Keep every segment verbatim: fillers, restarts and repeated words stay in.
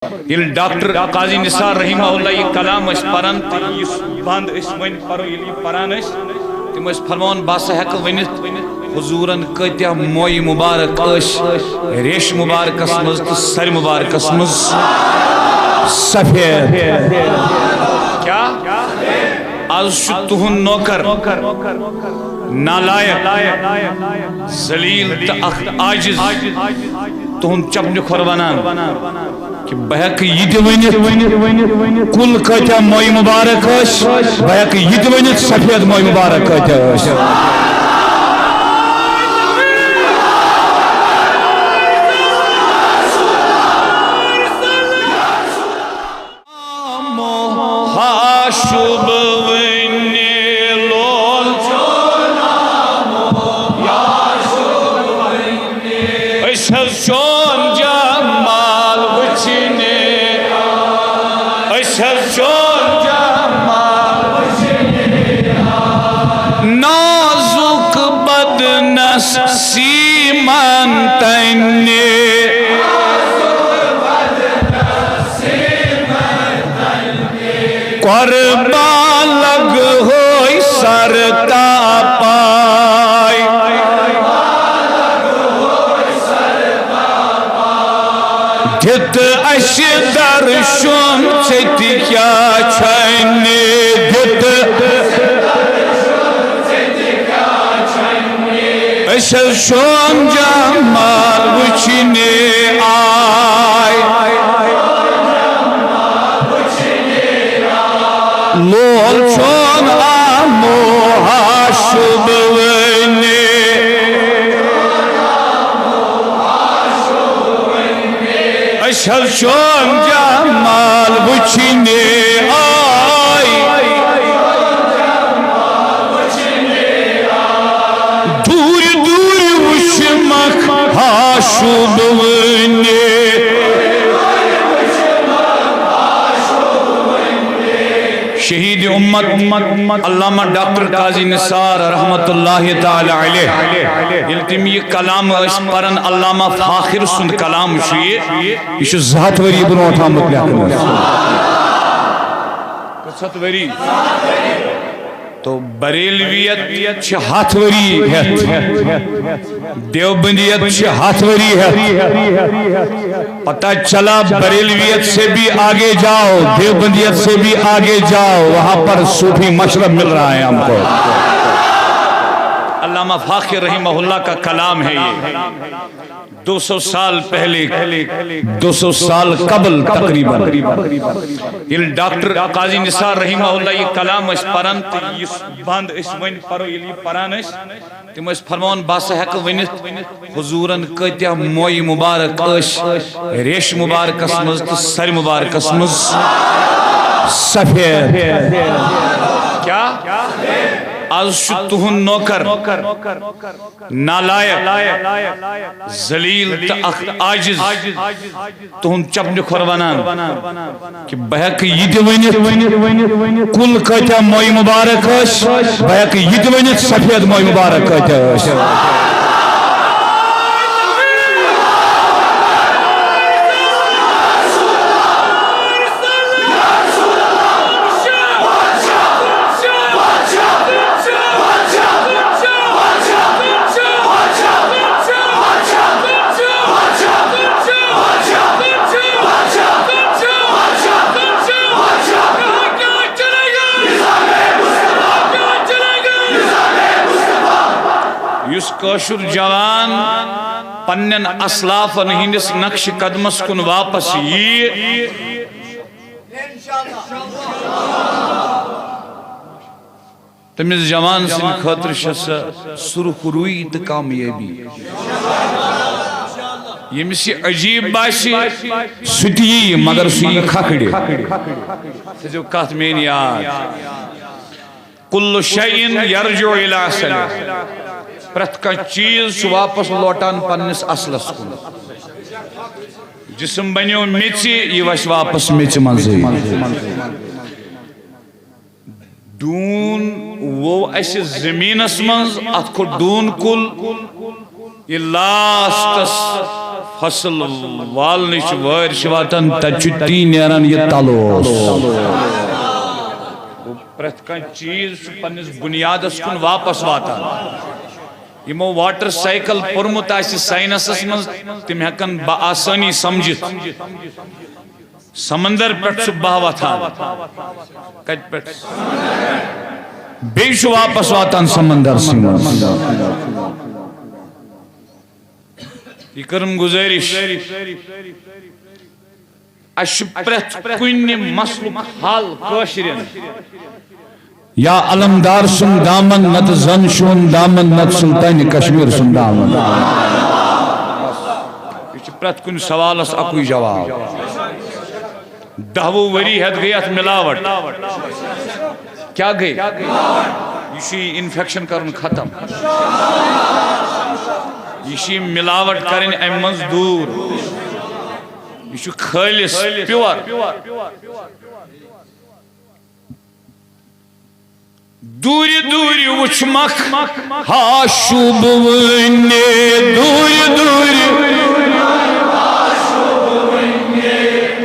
ییٚلہِ ڈاکٹر قاضی نثار رحمہ اللہ یہِ کلام ٲسۍ پران تہٕ یُس بند ٲسۍ وۄنۍ پرو، ییٚلہِ یہِ پران ٲسۍ، تِم ٲسۍ فرماوان، بہٕ ہسا ہٮ۪کہٕ ؤنِتھ، حضوٗرن کۭتیاہ مویہِ مبارک ٲسۍ ریشہِ مبارکس منٛز تہٕ سرِ مبارکس منٛز سفید۔ کیٛاہ؟ از چھُ تُہُنٛد نوکر، نالایق، ذلیل تہٕ اکھ عاجز، تُہُنٛد چپنہِ کھۄر ونان کہِ بہٕ ہٮ۪کہٕ یہِ تہِ ؤنِتھ، کُل کۭتیاہ مویہِ مبارک ٲسۍ، بہٕ ہٮ۪کہٕ یہِ تہِ ؤنِتھ، سفید مویہِ مبارک کۭتیاہ ٲسۍ۔ ہاشُب وٕنہِ لول۔ أسۍ حظ چون جمال وٕچھنہِ۔ أسۍ حظ چون جمال وٕچھنہِ۔ نازُک بدنس سیمن تنہِ۔ قربان لگہوے سر تا پاے۔ دِتھ اسہِ درشُن ژےٚ تہِ کیٛاہ چھنہِ دِتھ۔ أسۍ حظ چون جمال وٕچھنہِ آے۔ لول چون آمو ہاشُب وٕنہِ۔ أسۍ حظ چون جمال وٕچھنہِ آے۔ دوٗرِ دوٗرِ وٕچھمکھ ہاشُب وٕنہِ۔ شہید امت علامہ ڈاکٹر قاضی نثار رحمت اللہ تعالی علیہ، ییٚلہِ تِم یہِ کلام ٲسۍ پران، علامہ فاخر سُنٛد کلام چھُ یہِ، یہِ چھُ زٕ ہتھ ؤری برونٛٹھ آمُت لیکھنہٕ۔ کٔژ ہتھ ؤری؟ تو بریلویت چھِ ہتھ ؤری ہٮ۪تھ، دیوبندیت چھِ ہتھ ؤری ہٮ۪تھ۔ پتہ چلا بریلویت سے بھی آگے جاؤ، دیوبندیت سے بھی آگے جاؤ، وہاں پر صوفی مشرب مل رہا ہے ہم کو۔ علامہ فاخر رحمہ اللہ کا کلام ہے یہ۔ دو سو سال پہلے، دو سو سال قبل تقریباً، ییٚلہِ ڈاکٹر قاضی نثار رحمہ اللہ یہِ کلام ٲسۍ پران تہٕ یُس بند ٲسۍ وۄنۍ پرو، ییٚلہِ یہِ پران ٲسۍ، تِم ٲسۍ فرماوان، بہٕ ہسا ہٮ۪کہٕ ؤنِتھ، حضوٗرن کۭتیاہ مویہِ مبارک ٲسۍ ریشہِ مبارکس منٛز تہٕ سرِ مبارکس منٛز سفید۔ کیٛاہ؟ از چھُ تُہُنٛد نوکر، نالایق، ذلیل تہٕ اکھ عاجز، تُہُنٛد چپنہِ کھۄر ونان کہِ بہٕ ہٮ۪کہٕ یہِ تہِ ؤنِتھ، کُل کۭتیاہ مویہِ مبارک ٲسۍ، بہٕ ہٮ۪کہٕ یہِ تہِ ؤنِتھ، سفید مویہِ مبارک کۭتیاہ ٲسۍ۔ یُس کٲشُر جوان پننٮ۪ن اسلافن ہٕنٛدِس نقشِ قدمس کُن واپس ییہِ، تٔمِس جوان سٕنٛدِ خٲطرٕ چھےٚ سۄ سُرخ رویی تہٕ کامیٲبی۔ ییٚمِس یہِ عجیٖب باسہِ، سُہ تہِ یِیہِ، مگر سُہ یِیہِ کھکھرِ۔ تھٲیزیو کتھ میٲنۍ یاد۔ کل شیء یرجع الی اصلہ۔ پرٛٮ۪تھ کانٛہہ چیٖز چھُ واپس لوٹان پننِس اصلس کُن۔ جسم بنیو میٚژِ، یہِ وسہِ واپس میٚژِ منٛزٕے۔ ڈوٗن ووٚو اَسہِ زٔمیٖنَس منٛز، اَتھ کھوٚت ڈوٗن کُل۔ یہِ لاسٹس فصل والنٕچ وٲرۍ چھِ واتان، تتہِ چھُ تی نیران یہِ تلہٕ اوس۔ گوٚو، پرٛٮ۪تھ کانٛہہ چیٖز چھُ پننِس بُنیادس کُن واپس واتان۔ یِمو واٹر سائیکل پوٚرمُت آسہِ ساینسس منٛز، تِم ہٮ۪کن بآسٲنی سمجھِتھ۔ سمندر پٮ۪ٹھ چھُ بہہ وۄتھان۔ کتہِ پٮ۪ٹھ؟ بیٚیہِ چھُ واپس واتان سمندرسٕے منٛز۔ یہِ کٔرٕم گُزٲرِش، اَسہِ چھُ پرٛٮ۪تھ کُنہِ مسلُک حل کٲشرٮ۪ن۔ یا علمدار سُنٛد دامن، نتہٕ زن چون دامن، نتہٕ سلطان کشمیر سُنٛد دامن۔ یہِ چھُ پرٛٮ۪تھ کُنہِ سوالس اکُے جواب۔ دَہوُہ ؤری ہٮ۪تھ گٔے اَتھ مِلاوٹ۔ کیٛاہ گٔے؟ یہِ چھُ یہِ انفیکشن کرُن ختم۔ یہِ چھُ یہِ مِلاوٹ کرٕنۍ اَمہِ منٛز دوٗر۔ یہِ چھُ خٲلص، پیور۔ دوٗرِ دوٗرِ وُچھمکھ ہا شوٗبوٕنہِ، دوٗرِ دوٗرِ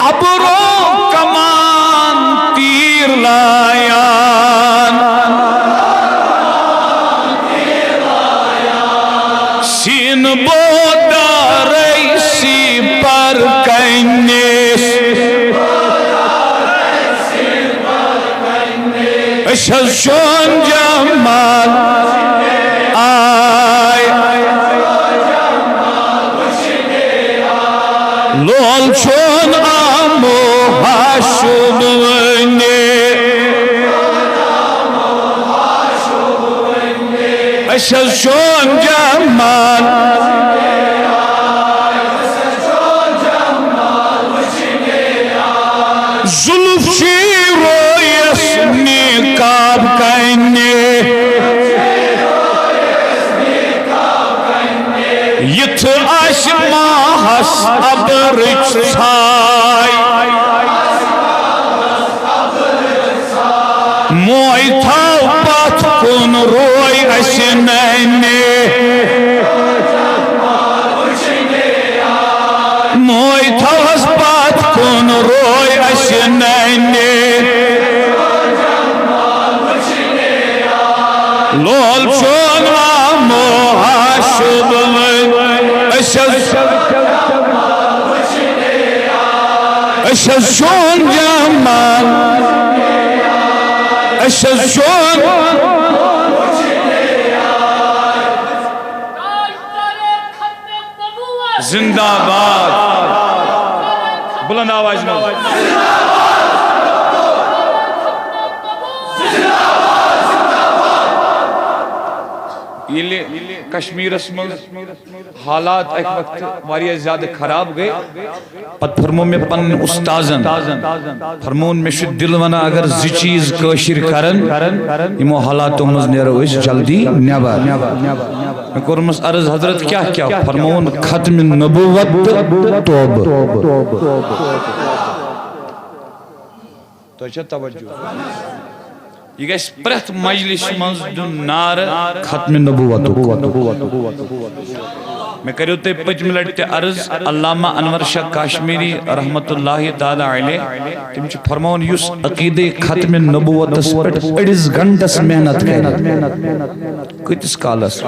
ابرو کمان تیر لایان۔ سین بودارے سی پر کنس۔ أسۍ حظ چون جمال آے۔ لول چون آمو ہا شوٗبوٕنہِ۔ أسۍ حظ چون جمال۔ زُلف چھی رویس نقاب کنہِ۔ یِتھ آسہِ ماہس ابرٕچ ژھاے۔ موے تھاو پتھ کُن روے اسہِ ننہِ۔ موے تھاوس پتھ کُن روے اسہِ ننہِ۔ لول چون آمو ہا شوٗبوٕنہِ۔ أسۍ حظ، أسۍ حظ چون جمال۔ أسۍ حظ چون۔ زندہ باد۔ بلند آوازِ منٛز۔ ییٚلہِ کشمیرس منٛز حالات اکہِ وقتہٕ واریاہ زیادٕ خراب گٔے، پتہٕ فرمو مےٚ پننٮ۪ن استاذن، فرمووُن، مےٚ چھُ دِل ونان، اگر زٕ چیٖز کٲشِر کرن، یِمو حالاتو منٛز نیرو أسۍ جلدی نٮ۪بر۔ مےٚ کوٚرمَس عرض، حضرت، کیٛاہ کیٛاہ؟ فرمووُن، ختم نبوت تہٕ توبہٕ۔ تۄہہِ چھا توجہ؟ یہِ گژھِ پرٛٮ۪تھ مجلسہِ منٛز دیُن نعرٕ ختم نبوتُک۔ مےٚ کریو تۄہہِ پٔتمہِ لٹہِ تہِ عرض، علامہ انور شاہ کاشمیری رحمتہ اللہ تعالیٰ علیہ، تٔمۍ چھُ فرماوان، یُس عقیدے ختم نبوتس پٮ۪ٹھ أڑِس گھنٹس محنت کرِ، کۭتِس کالس؟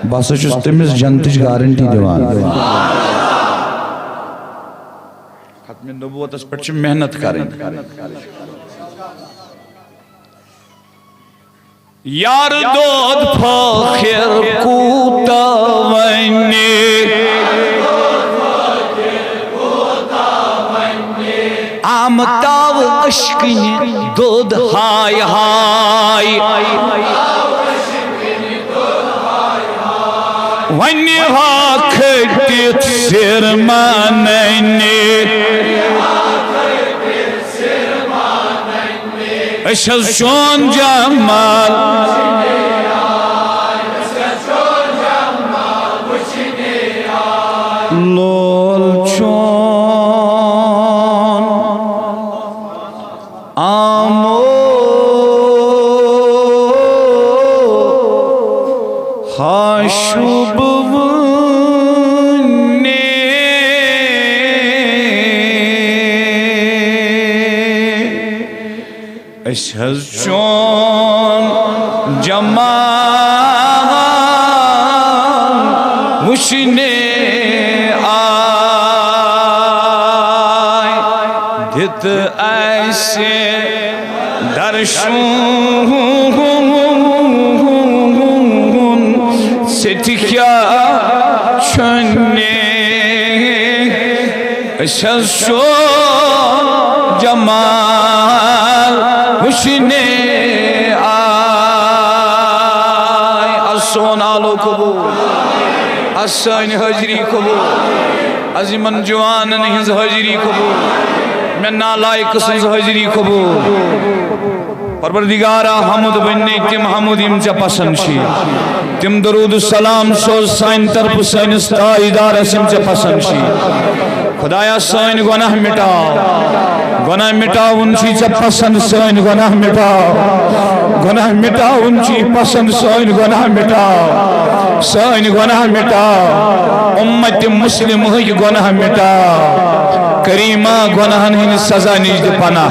بہٕ ہسا چھُس تٔمِس جنتٕچ گارنٹی دِوان۔ ختم نبوتس پٮ۪ٹھ چھِ محنت کرٕنۍ۔ یار دود فاخر کوٗتاہ وَنہِ۔ آمتاو اشکنہِ دود ہاے ہاے۔ وَنہِ ہا کھٔٹِتھ سِر ماننہِ۔ أسۍ حظ چون جمال۔ لول چون آمو ہا شوٗبوٕ۔ أسۍ حظ چون جمال وٕچھنہِ آے، دِتھ اَسہِ درشُن، ژےٚ تہِ کیٛاہ چھُنہٕ؟ أسۍ حظ چھِ جمال وٕچھنہِ آے۔ از سون آلو قبول، از سٲنۍ حٲضری قبول، از یِمن جوانن ہٕنٛز حٲضری قبول، مےٚ نالایق سٕنٛز حٲضری قبول۔ پروردگارا، حمد بننے تِم حمد یِم ژےٚ پسند چھی، تِم درود السلام سوز سانہِ طرفہٕ سٲنِس تاجدارس یِم ژےٚ پسند چھی۔ خدایا، سٲنۍ گۄناہ مٹاو، گۄناہ مٹاوُن چھی ژےٚ پسند، سٲنۍ گۄناہ مٹاو، گۄناہ مٹاوُن چھی پسند، سٲنۍ گۄناہ مٹاو، سٲنۍ گۄناہ مٹاو، امت مسلمہٕکۍ گۄناہ مٹاو۔ کریما، گۄناہن ہٕنٛدِ سزا نِش دِ پناہ۔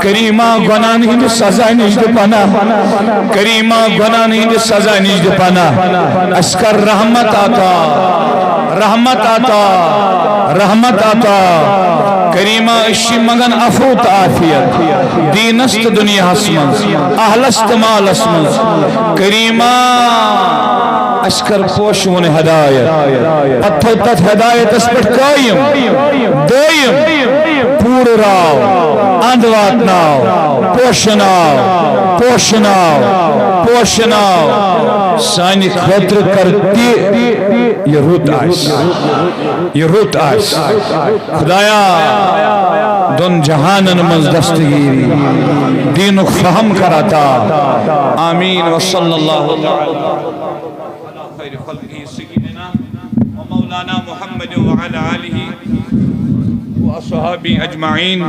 کریما، گۄناہن ہٕنٛدِ سزا نِش دِ پناہ۔ کریما، گۄناہن ہٕنٛدِ سزا نِش دِ پناہ۔ اَسہِ کر رحمت عطا، رحمت عطا، رحمت عطا۔ کریما، أسۍ چھِ منگان عفو تہٕ عافیت دیٖنس تہٕ دُنیاہس منٛز، اہلس تہٕ مالس منٛز۔ کریما، اَسہِ کر پوشوُن ہدایت، پتہٕ تھٲو تتھ ہدایتس پٮ۪ٹھ قٲیِم، دٲیِم، پوٗرٕ راو، اند واتناو، پوشناو، پوشناو، پوشناو۔ سانہِ خٲطرٕ کر تہِ یہِ رُت آسہِ، یہِ رُت آسہِ۔ خدایا، دۄن جہانن منٛز دستگیری، دیٖنُک فہم کر عطا۔ آمین۔ وصلی اللہ تعالی علی خیر خلقہ سیدنا و مولانا محمد وعلی آلہ و اصحابہ اجمعین۔